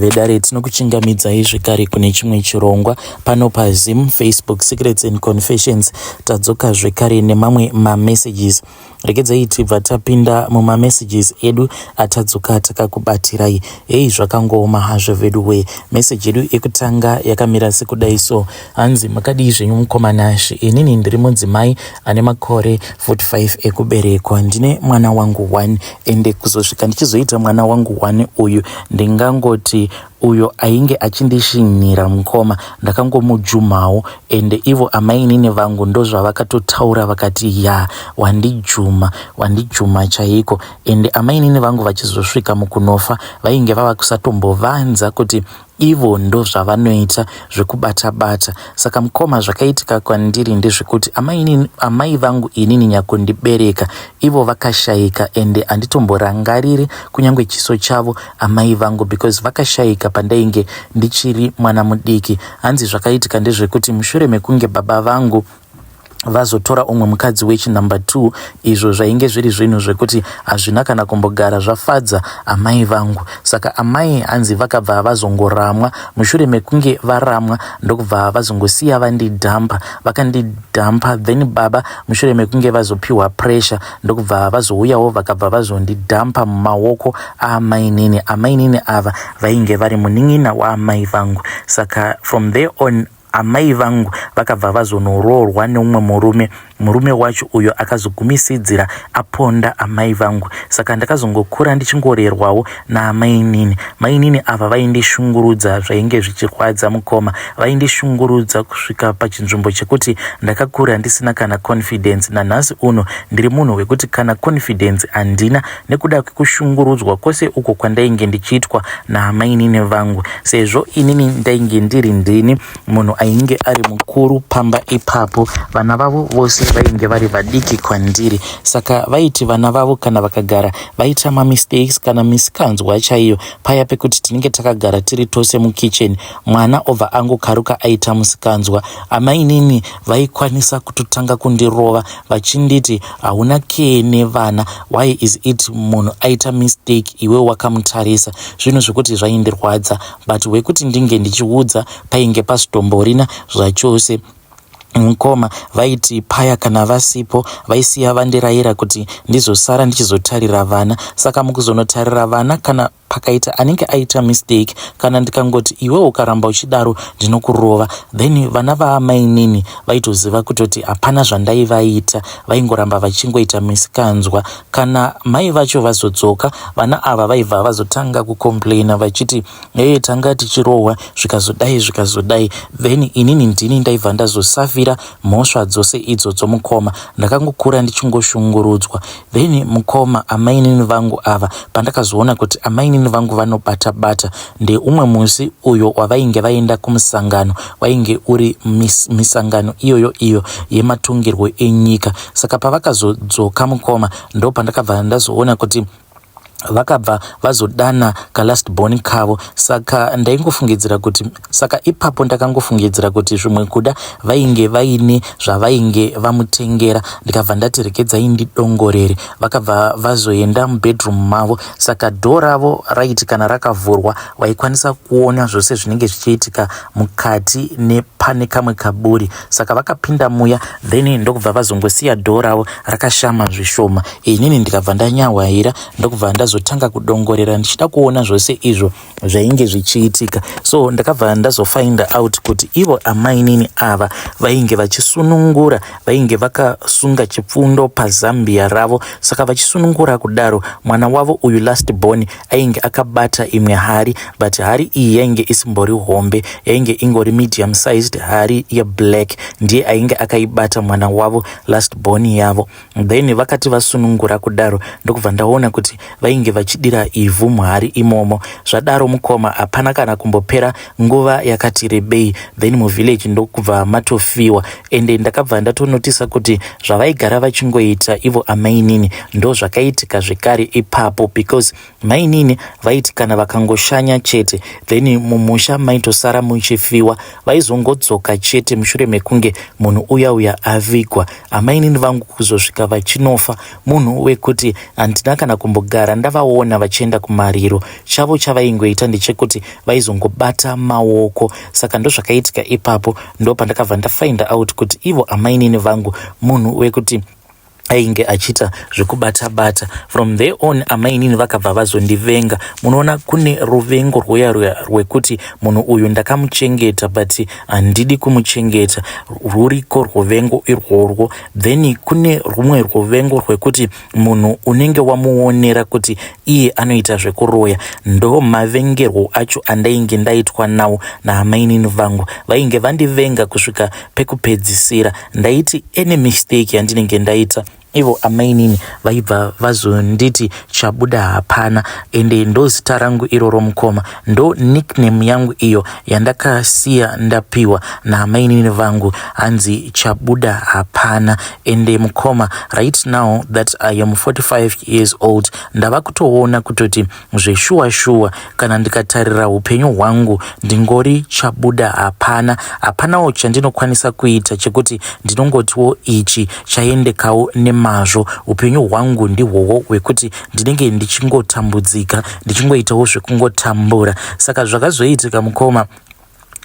Vedare tinokuchingamidzai zvekare kune chimwe chirongwa pano paZim Facebook Secrets and Confessions. Tadzoka zvekare nemamwe mamessages. Regedzai tibva tapinda mumamessages edu atadzoka takakubatirai. Hei zvakangooma hazvo veduwee. Message yedu yekutanga yakamira sekudai so. Hanzi makadii zvenyu mukoma Nash. Inini ndiri mudzimai ane makore 45 ekuberekwa. Ndine mwana wangu one ende kuzosvika ndichizoita mwana wangu one uyu ndingangoti uyo ainge achindishinhira mukoma ndakangomujumawo ende ivo amainini vangu ndozvavakatotaura vakati ya wandijuma wandijuma chaiko ende amainini vangu vachizosvika mukunofa vainge vava kusatombovanza kuti Ivo ndozvavanoita zvekubata bata. Saka mkoma zvakaitika kwandiri ndezvekuti amai, amai vangu inini nyakundibereka ivo vakashaika ende handitomborangariri kunyange chiso chavo amai vangu because vakashaika pandainge ndichiri mwana mudiki. Hanzi zvakaitika ndezvekuti mushure mekunge baba vangu vazotora umwe mukadzi wechi number 2 izvo zvainge zviri zvinhu zvekuti hazvina kana kumbogara zvafadza amai vangu saka amai hanzi vakabva vazongoramwa mushure mekunge varamwa ndokubva vazongosiya vandidhampa vakandidhampa then baba mushure mekunge vazopiwa pressure ndokubva vazouyawo vakabva vazondidhampa mumaoko aamainini amainini ava vainge vari munin'ina waamai vangu saka from there on Amai vangu vakabva vazonoroorwa neumwe murume, murume wacho uyo akazogumisidzira aponda amai vangu. Saka ndakazongokura ndichingorerwawo naamainini. Mainini ava vaindishungurudza zvainge zvichirwadza mukoma. Vaindishungurudza kusvika pachinzvimbo chekuti ndakakura ndisina kana confidence. Nanhasi uno ndiri munhu wekuti kana confidence handina nekuda kwekushungurudzwa kwose uko kwandainge ndichiitwa naamainini vangu sezvo inini ndainge ndiri ndini munhu ainge ari mukuru pamba ipapo vana vavo vose vainge vari vadiki kwandiri saka vaiti vana vavo kana vakagara vaita mamistakes kana misikanzwa chaiyo paya pekuti tinenge takagara tiri tose mukitchen mwana obva angokaruka aita musikanzwa amainini vaikwanisa kutotanga kundirova vachinditi hauna care nevana why is it munhu aita mistake iwe wakamutarisa zvinhu zvekuti zvaindirwadza but wekuti ndinge ndichiudza painge pasitomborina zvachose mukoma vaiti paya kana vasipo vaisiya vandiraira kuti ndizosara ndichizotarira vana saka mukuzonotarira vana kana pakaita anenge aita mistake kana ndikangoti iwe ukaramba uchidaro ndinokurova then vana vaamainini vaitoziva kutoti hapana zvandaivaita vaingoramba vachingoita misikanzwa kana mai vacho vazodzoka vana ava vaibva vazotanga kucomplaina vachiti ee tanga tichirohwa zvikazodai zvikazodai then inini ndini ndaibva ndazosafira mhosva dzose idzodzo mukoma ndakangokura ndichingoshungurudzwa Then mukoma amainini vangu ava pandakazoona kuti amainini vangu vanobata bata ndeumwe musi uyo wavainge vaenda kumusangano wainge uri mis, misangano iyoyo iyo yematongerwo enyika saka pavakazodzoka mukoma ndopandakabva ndazoona kuti vakabva vazodana kalast born kavo saka ndaingofungidzira kuti saka ipapo ndakangofungidzira kuti zvimwe kuda vainge vaine zvavainge vamutengera ndikabva ndati regedzai ndidongorere vakabva vazoenda mubedroom mavo saka dhoo ravo raiti kana rakavhurwa waikwanisa kuona zvose zvinenge zvichiitika mukati nepane kamwe kaburi saka vakapinda muya then ndokubva vazongosiya dhoo ravo rakashama zvishoma inini ndikabva ndanyahwaira ndokubva ndazotanga kudongorera ndichida kuona zvose izvo zvainge zvichiitika so ndakabva ndazofind out kuti ivo amainini ava vainge vachisunungura vainge vakasunga chipfundo pazambia ravo saka vachisunungura kudaro mwana wavo uyu last born ainge akabata imwe hari but hari iyi yainge isimbori hombe yainge ingori medium sized hari yeblack ndiye ainge akaibata mwana wavo last born yavo then vakati vasunungura kudaro ndokubva ndaona kuti vainge vachidira ivhu muhari imomo zvadaro mukoma hapana kana kumbopera nguva yakati rebei then muvillage ndokubva matofiwa ende ndakabva ndatonotisa kuti zvavaigara vachingoita ivo amainini ndozvakaitika zvekare ipapo because Mainini vaiti kana vakangoshanya chete then mumusha maitosara muchifiwa vaizongodzoka chete mushure mekunge munhu uya uya avigwa. Amainini vangu kuzosvika vachinofa munhu wekuti handina kana kumbogara ndavaona vachienda kumariro, chavo chavaingoita ndechekuti vaizongobata maoko. Saka ndozvakaitika ipapo, ndopandakabva ndafind out kuti ivo amainini vangu munhu wekuti ainge achiita zvekubata bata. From there on amainini vakabva vazondivenga. Munoona kune ruvengo rwuya ruya rwekuti munhu uyu ndakamuchengeta but handidi kumuchengeta, rwuriko rwuvengo irworwo. Then kune rumwe rwuvengo rwekuti munhu unenge wamuonera kuti iye anoita zvekuroya. Ndo mavengerwo acho andainge ndaitwa nawo naamainini vangu. Vainge vandivenga kusvika pekupedzisira. Ndaiti any mistake yandinenge ndaita, ivo amainini vaibva vazonditi chabuda hapana. Ende ndo zita rangu iroro mukoma, ndo nickname yangu iyo yandakasiya ndapiwa naamainini vangu, hanzi chabuda hapana. Ende mukoma, right now that I am 45 years old, ndava kutoona kutoti zveshuwa shuwa, kana ndikatarira upenyu hwangu, ndingori chabuda hapana. Hapanawo chandinokwanisa kuita chekuti ndinongotiwo ichi chaendekawo nemazvo. Upenyu hwangu ndihwohwo hwekuti ndinenge ndichingotambudzika, ndichingoitawo zvekungotambura. Saka zvakazoitika mukoma,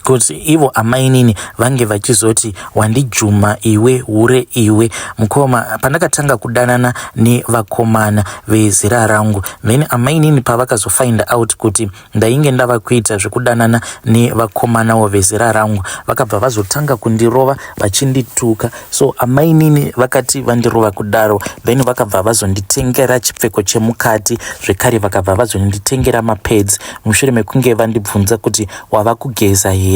kuti ivo amainini vange vachizoti wandijuma iwe, hure iwe. Mukoma, pandakatanga kudanana nevakomana vezera rangu, then amainini pavakazofind out kuti ndainge ndava kuita zvekudanana nevakomanawo vezera rangu, vakabva vazotanga kundirova vachindituka. So amainini vakati vandirova kudaro, then vakabva vazonditengera chipfeko chemukati, zvekare vakabva vazonditengera mapads, mushure mekunge vandibvunza kuti wava kugeza here.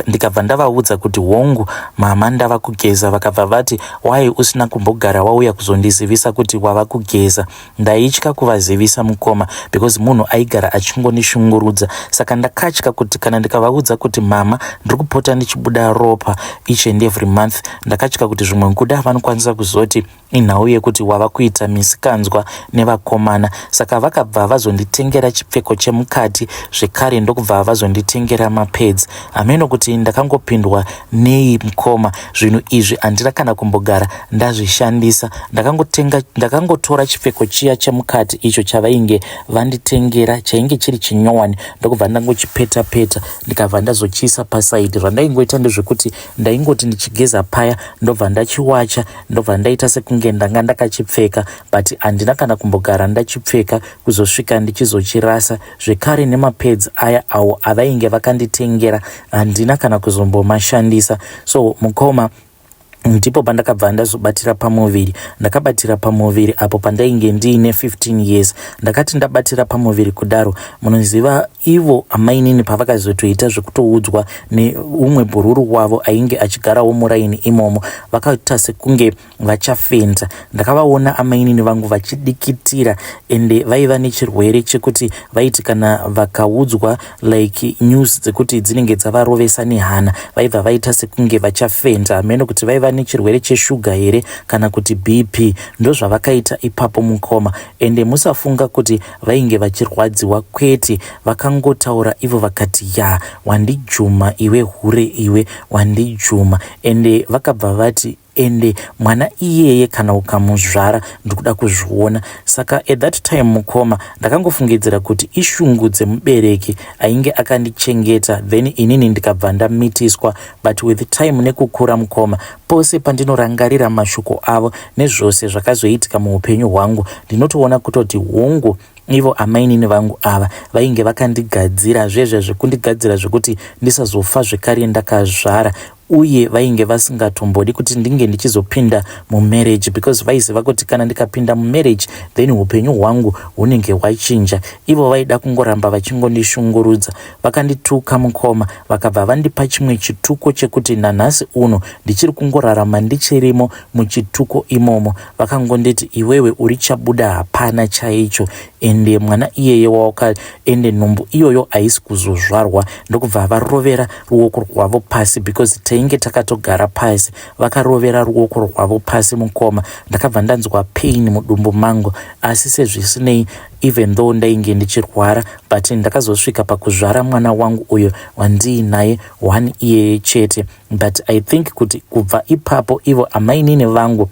Ndikabva ndavaudza kuti hongu mama, ndava kugeza. Vakabva vati, "Wai usina kumbogara wauya kuzondizivisa kuti wava kugeza?" Ndaitya kuvazivisa mukoma, because munhu aigara achingondishungurudza. Saka ndakatya kuti kana ndikavaudza kuti mama, ndiri kupota ndichibuda ropa each and every month, ndakatya kuti zvimwe kuda vanokwanisa kuzoti inhau yekuti wava kuita misikanzwa nevakomana. Saka vakabva vazonditengera chipfeko chemukati, zvekare ndokubva vazonditengera mapads. Hameno kuti ndakangopindwa nei mukoma, zvinhu izvi handina kana kumbogara ndazvishandisa. Ndakangotenga, ndakangotora chipfeko chiya chemukati icho chavainge vanditengera, chainge chiri chinyowani, ndokubva ndangochipeta peta, ndikabva ndazochiisa pasaidi. Zvandaingoita ndezvekuti ndaingoti ndichigeza paya, ndobva ndachiwacha, ndobva ndaita sekunge ndanga ndakachipfeka, but handina kana kumbogara ndachipfeka kuzosvika ndichizochirasa. Zvekare nemapads aya awo avainge vakanditengera, handina kana kuzombomashandisa. So mukoma, ndipo pandakabva ndazobatira pamuviri. Ndakabatira pamuviri apo pandainge ndiine 15 years. Ndakati ndabatira pamuviri kudaro, munoziva ivo amainini pavakazotoita zvekutoudzwa neumwe bhururu wavo ainge achigarawo muraini imomo, vakaita sekunge vachafenda. Ndakavaona amainini vangu vachidikitira, ende vaiva nechirwere chekuti vaiti kana vakaudzwa like news dzekuti dzinenge dzavarovesa nehana, vaibva vaita sekunge vachafenda. Hameno kuti vaiva nechirwere cheshuga here kana kuti BP. Ndozvavakaita ipapo mukoma. Ende musafunga kuti vainge vachirwadziwa, kwete. Vakangotaura ivo vakati, "Ya, wandijuma iwe, hure iwe, wandijuma." Ende vakabva vati, "Ende mwana iyeye kana ukamuzvara, ndikuda kuzviona." Saka at that time mukoma, ndakangofungidzira kuti ishungu dzemubereki ainge akandichengeta, then inini ndikabva ndamitiswa. But with time nekukura mukoma, pose pandinorangarira mashoko avo nezvose zvakazoitika muupenyu hwangu, ndinotoona kutoti hongu, ivo amainini vangu ava vainge vakandigadzira zvezve zvekundigadzira zvekuti ndisazofa zvekare ndakazvara. Uye vainge vasingatombodi kuti ndinge ndichizopinda mumarriage, because vaiziva kuti kana ndikapinda mumarriage, then upenyu hwangu hunenge hwachinja. Ivo vaida kungoramba vachingondishungurudza. Vakandituka mukoma, vakabva vandipa chimwe chituko chekuti nanhasi uno ndichiri kungorarama ndichirimo muchituko imomo. Vakangonditi, "Iwewe uri chabuda hapana chaicho, ende mwana iyeye wawaka, ende nhumbu iyoyo haisi kuzozvarwa." Ndokubva varovera ruoko rwavo pasi, because tainge takatogara pasi. Vakarovera ruoko rwavo pasi mukoma, ndakabva ndanzwa pain mudumbu mangu. Asi sezvisinei, even though ndainge ndichirwara, but ndakazosvika pakuzvara mwana wangu uyo wandiinaye one iyeye chete. But I think kuti kubva ipapo ivo amainini vangu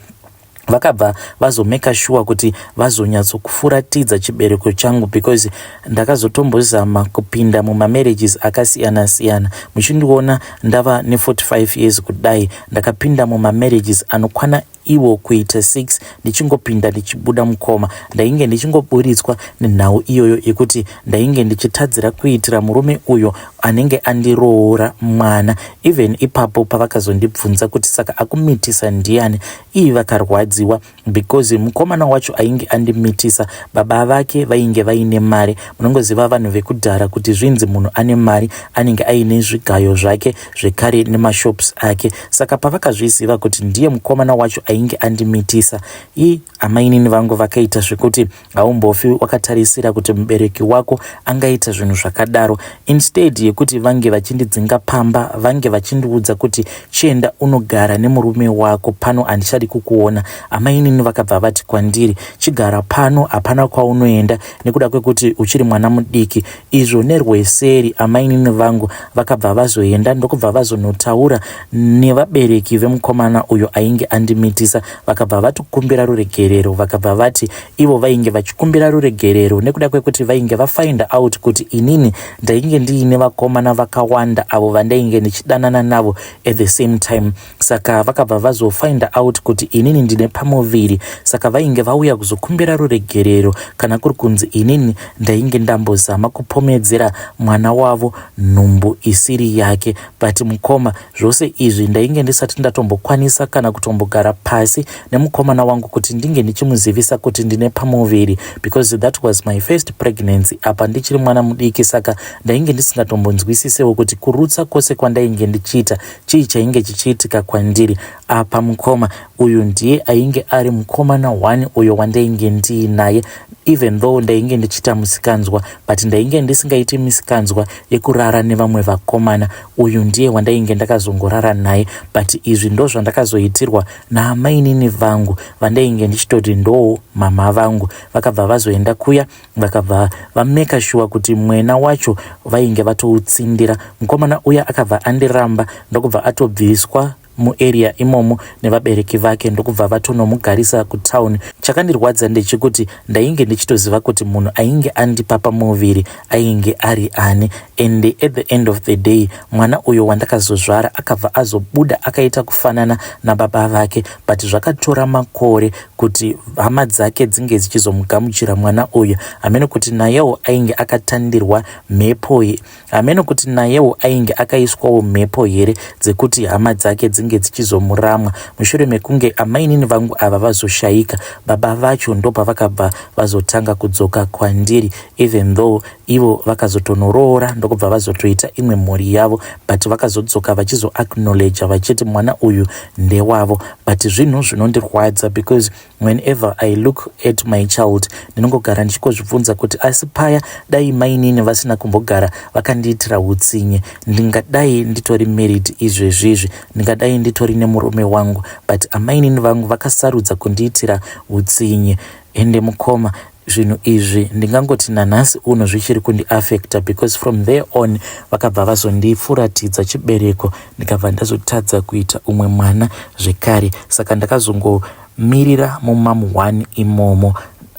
Vakabva vazomeka sure kuti vazonyatsokufuratidza chibereko changu because ndakazotombozama kupinda mumamarriages akasiyana siyana. Muchindiona ndava ne45 years kudai, ndakapinda mumamarriages anokwana iwo kuita 6, ndichingopinda ndichibuda mukoma. Ndainge ndichingoburitswa nenhau iyoyo yekuti ndainge ndichitadzira kuitira murume uyo anenge andiroora mwana. Even ipapo pavakazondibvunza kuti saka akumitisa ndiani, ii vakarwadziwa because mukomana wacho ainge andimitisa, baba vake vainge vaine mari. Munongoziva vanhu vekudhara kuti zvinzi munhu ane mari anenge aine zvigayo zvake zvekare nemashops ake. Saka pavakazviziva kuti ndiye mukomana wacho ainge andimitisa, i amainini vangu vakaita zvekuti haumbofi wakatarisira kuti mubereki wako angaita zvinhu zvakadaro. Instead yekuti vange vachindidzinga pamba, vange vachindiudza kuti chienda unogara nemurume wako, pano handichadi kukuona, amainini vakabva vati kwandiri, "Chigara pano, hapana kwaunoenda nekuda kwekuti uchiri mwana mudiki." Izvo nerweseri amainini vangu vakabva vazoenda ndokubva vazonotaura nevabereki vemukomana uyo ainge andimitisa. Vakabva vatokumbira ruregerero. Vakabva vati ivo vainge vachikumbira ruregerero nekuda kwekuti vainge vafind out kuti inini ndainge ndiine vakomana vakawanda avo vandainge ndichidanana navo at the same time. Saka vakabva vazofind out kuti inini ndine pamuviri, saka vainge vauya kuzokumbira ruregerero kana kuri kunzi inini ndainge ndambozama kupomedzera mwana wavo nhumbu isiri yake. But mukoma, zvose izvi ndainge ndisati ndatombokwanisa kana kutombogara pasi nemukomana wangu kuti ndinge ndichimuzivisa kuti ndine pamuviri, because that was my first pregnancy, apa ndichiri mwana mudiki. Saka ndainge ndisingatombonzwisisewo kuti kurutsa kwose kwandainge ndichiita chii chainge chichiitika kwandiri. Apa mukoma uyu ndiye ainge ari mukomana one uyo wandainge ndiinaye. Even though ndainge ndichiita musikanzwa, but ndainge ndisingaiti misikanzwa yekurara nevamwe vakomana. Uyu ndiye wandainge ndakazongorara naye, but izvi ndo zvandakazoitirwa naamainini vangu vandainge ndichitoti ndo mama vangu. Vakabva vazoenda kuya, vakabva vameka sure kuti mwena wacho vainge vatoutsindira. Mukomana uya akabva andiramba, ndokubva atobviswa muarea imomo nevabereki vake, ndokubva vatonomugarisa kutauni. Chakandirwadza ndechekuti ndainge ndichitoziva kuti munhu ainge andipa pamuviri ainge ari ani, and at the end of the day mwana uyo wandakazozvara akabva azobuda akaita kufanana nababa vake. But zvakatora makore kuti hama dzake dzinge dzichizomugamuchira mwana uyu. Hamene kuti nayewo ainge akatandirwa mhepo, hamene kuti nayewo ainge akaiswawo mhepo here dzekuti hama dzake dzinge dzichizomuramwa. Mushure mekunge amainini vangu ava vazoshayika, baba vacho ndopavakabva vazotanga kudzoka kwandiri, even though ivo vakazotonoroora ndokubva vazotoita imwe mhuri yavo, but vakazodzoka vachizoacknowledga vachiti mwana uyu ndewavo. But zvinhu zvinondirwadza because whenever I look at my child, ndinongogara ndichingozvibvunza kuti asi paya dai mainini vasina kumbogara vakandiitira utsinye, ndingadai nditori married izvezvizvi, ndingadai nditori nemurume wangu. But amainini vangu vakasarudza kundiitira utsinye. Ende mukoma, zvinhu izvi ndingangoti nanhasi uno zvichiri kundiafecta, because from there on vakabva vazondifuratidza chibereko, ndikabva ndazotadza kuita umwe mwana zvekare. Saka ndakazongomirira mumam 1 imomo,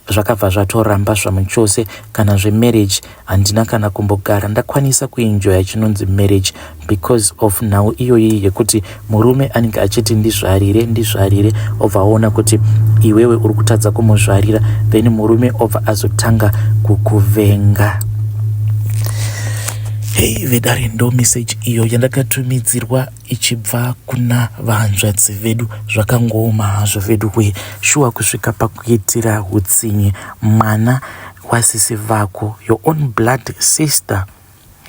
zvakabva zvatoramba zvamuchose. Kana zvemarriage handina kana kumbogara ndakwanisa kuenjoya chinonzi marriage because of nhau iyoyi yekuti murume anenge achiti ndizvarire, ndizvarire, obva aona kuti iwewe uri kutadza kumuzvarira, then murume obva azotanga kukuvenga. Hei vedare, ndo message iyo yandakatumidzirwa ichibva kuna vahanzvadzi vedu. Zvakangooma hazvo vedu we. Shuwa, kusvika pakuitira utsinye mwana wasisi vako, your own blood sister.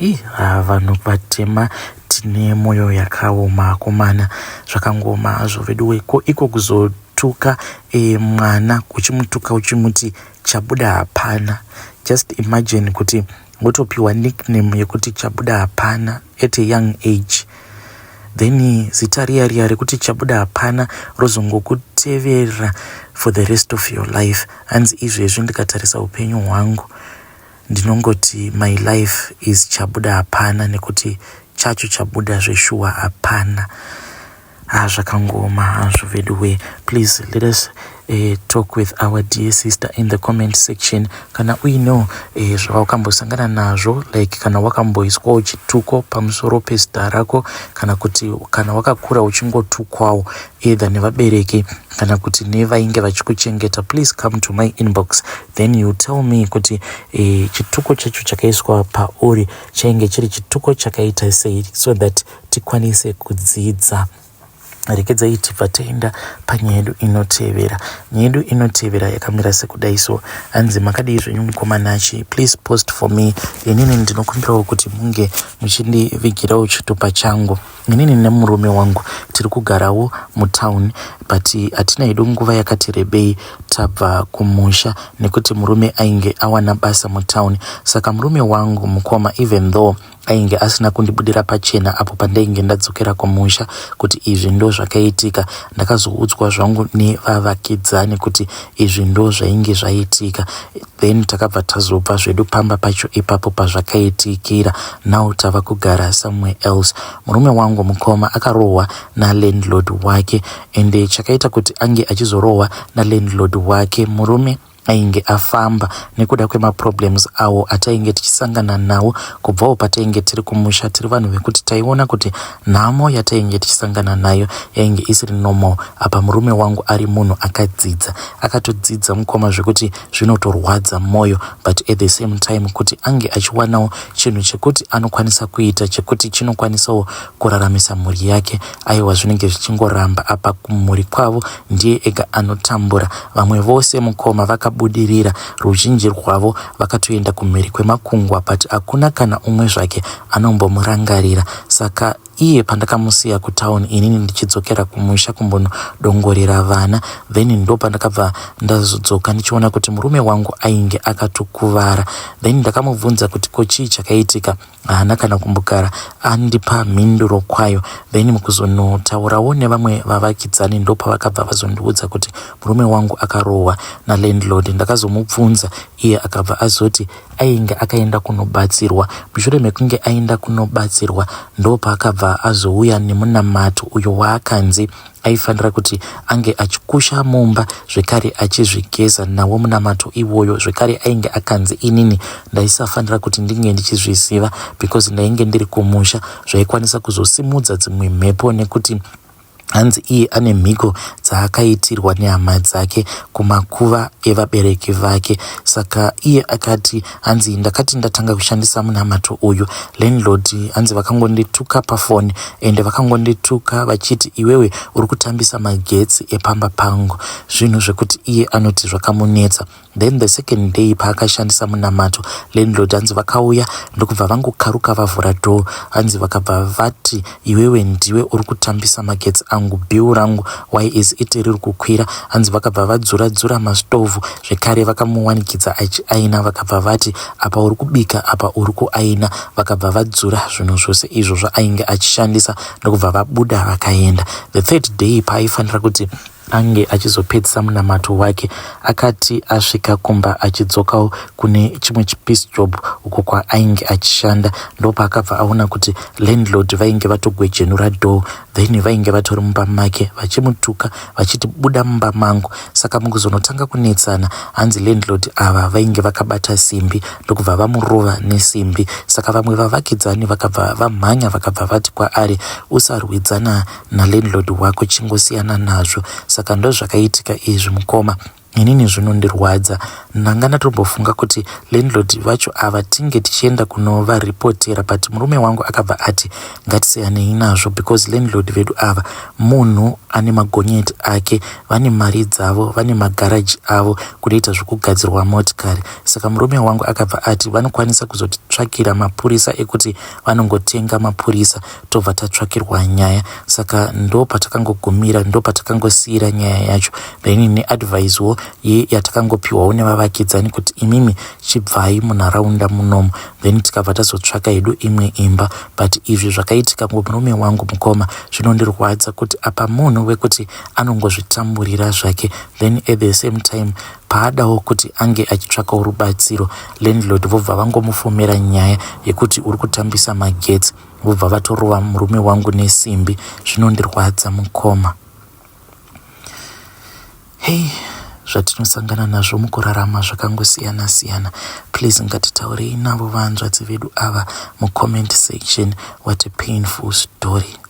Ii, vanhu vatema tine mwoyo yakaoma akomana. Zvakangooma hazvo vedu we. Ko iko kuzotuka mwana, uchimutuka uchimuti chabuda hapana? Just imagine kuti wotopiwa nickname yekuti chabuda hapana at a young age, then zita riya riya rekuti chabuda hapana rozongokutevera for the rest of your life. Hanzi izvezvi ndikatarisa upenyu hwangu, ndinongoti my life is chabuda hapana, nekuti chacho chabuda zveshuwa hapana. Ah, zvakangooma hazvo veduwe. Please let us talk with our dear sister in the comment section. Kana uinewo zvawakambosangana nazvo, like kana wakamboiswawo chituko pamusoro pezita rako, kana kuti kana wakakura uchingotukwawo either nevabereki kana kuti nevainge vachikuchengeta, please come to my inbox, then you tell me kuti chituko chacho chakaiswa pauri chainge chiri chituko chakaita sei, so that tikwanise kudzidza. Regedzai tibva taenda panyaya yedu inotevera. Nyaya yedu inotevera yakamira sekudai so. Hanzi, "Makadii zvenyu mukoma Nashe? Please post for me. Inini ndinokumbirawo kuti munge muchindivigirawo chitupa changu. Inini nemurume wangu tiri kugarawo mutown, but hatina hedu nguva yakati rebei tabva kumusha nekuti murume ainge awana basa mutown. Saka murume wangu, mukoma, even though ainge asina kundibudira pachena apo pandainge ndadzokera kumusha kuti izvi ndo zvakaitika, ndakazoudzwa zvangu nevavakidzani kuti izvi ndo zvainge zvaitika. Then takabva tazobva zvedu pamba pacho ipapo pazvakaitikira. Now tava kugara somewhere else. Murume wangu, mukoma, akarohwa nalandlord wake, ende chakaita kuti ange achizorohwa nalandlord wake, murume ainge afamba nekuda kwemaproblems awo atainge tichisangana nawo kubvawo patainge tiri kumusha. Tiri vanhu vekuti taiona kuti nhamo yatainge tichisangana nayo yainge isiri normal. Apa murume wangu ari munhu akadzidza, akatodzidza, mukoma, zvekuti zvinotorwadza mwoyo, but at the same time kuti ange achiwanawo chinhu chekuti anokwanisa kuita, chekuti chinokwanisawo kuraramisa mhuri yake, aiwa, zvinenge zvichingoramba. Apa kumhuri kwavo ndiye ega anotambura. Vamwe vose, mukoma, vakabudirira, ruzhinji rwavo vakatoenda kumhiri kwemakungwa, but hakuna kana umwe zvake anombomurangarira. Saka iye pandakamusiya kutauni, inini ndichidzokera kumusha kumbonodongorera vana, then ndo pandakabva ndazodzoka ndichiona kuti murume wangu ainge akatokuvara. Then ndakamubvunza kuti ko chii chakaitika. Haana kana kumbogara andipa mhinduro kwayo. Then mukuzonotaurawo nevamwe vavakidzani, ndo pavakabva vazondiudza kuti murume wangu akarohwa nalandlord. Ndakazomubvunza, iye akabva azoti ainge akaenda kunobatsirwa. Mushure mekunge aenda kunobatsirwa, ndo paakabva azouya nemunamato uyo waakanzi aifanira kuti ange achikusha mumba, zvekare achizvigeza nawo munamato iwoyo. Zvekare ainge akanzi inini ndaisafanira kuti ndinge ndichizviziva because ndainge ndiri kumusha, zvaikwanisa kuzosimudza dzimwe mhepo, nekuti hanzi iye ane mhiko dzaakaitirwa nehama dzake kumakuva evabereki vake. Saka iye akati, hanzi, ndakati ndatanga kushandisa munamato uyu, landlord hanzi vakangondituka pafoni, ende vakangondituka vachiti, 'Iwewe uri kutambisa magetsi epamba pangu,' zvinhu zvekuti iye anoti zvakamunetsa. Then the second day paakashandisa munamato, landlord hanzi vakauya ndokubva vangokaruka vavhura door. Hanzi vakabva vati, 'Iwewe ndiwe uri kutambisa magetsi angu. Bill rangu, why is it riri kukwira?' Hanzi vakabva vadzura dzura mastovhu, zvekare vakamuwanikidza achiaina. Vakabva vati, 'Apa uri kubika, apa uri kuaina.' Vakabva vadzura zvinhu zvose izvo zvaainge achishandisa, ndokubva vabuda vakaenda. The third day paaifanira kuti ange achizopedzisa munamato wake, akati asvika kumba achidzokawo kune chimwe chipiece job uko kwaainge achishanda, ndopaakabva aona kuti landlord vainge vatogwejenura door, then vainge vatori mumba make vachimutuka vachiti, 'Buda mumba mangu.' Saka mukuzonotanga kunetsana, hanzi landlord ava vainge vakabata simbi, ndokubva vamurova nesimbi. Saka vamwe vavakidzani vakabva vamhanya, vakabva vati kwaari, 'Usarwidzana nalandlord wako, chingosiyana nazvo.' Saka ndozvakaitika izvi, mukoma. Inini zvinondirwadza. Ndanga ndatombofunga kuti landlord vacho ava tinge tichienda kunovaripotera, but murume wangu akabva ati ngatisiyanei nazvo because landlord vedu ava munhu ane magonyeti ake, vane mari dzavo, vane magaraji avo kunoita zvekugadzirwa motikari. Saka murume wangu akabva ati vanokwanisa kuzotitsvakira mapurisa, ekuti vanongotenga mapurisa, tobva tatsvakirwa nyaya. Saka ndo patakangogumira, ndo patakangosiyira nyaya yacho. Then neadvicewo Yatakangopiwawo nevavakidzani kuti imimi chibvai munharaunda munomu, then tikabva tazotsvaka hedu imwe imba. But izvi zvakaitika kumurume wangu, mukoma, zvinondirwadza kuti apa munhu wekuti anongozvitamburira zvake, then at the same time paadawo kuti ange achitsvakawo rubatsiro, landlord vobva vangomufomera nyaya yekuti uri kutambisa magetsi, vobva vatorova murume wangu nesimbi. Zvinondirwadza, mukoma. Hei, zvatinosangana nazvo mukurarama zvakangosiyana siyana. Please, ngatitaurei navo vanzvadzi vedu ava mucomment section. What a painful story.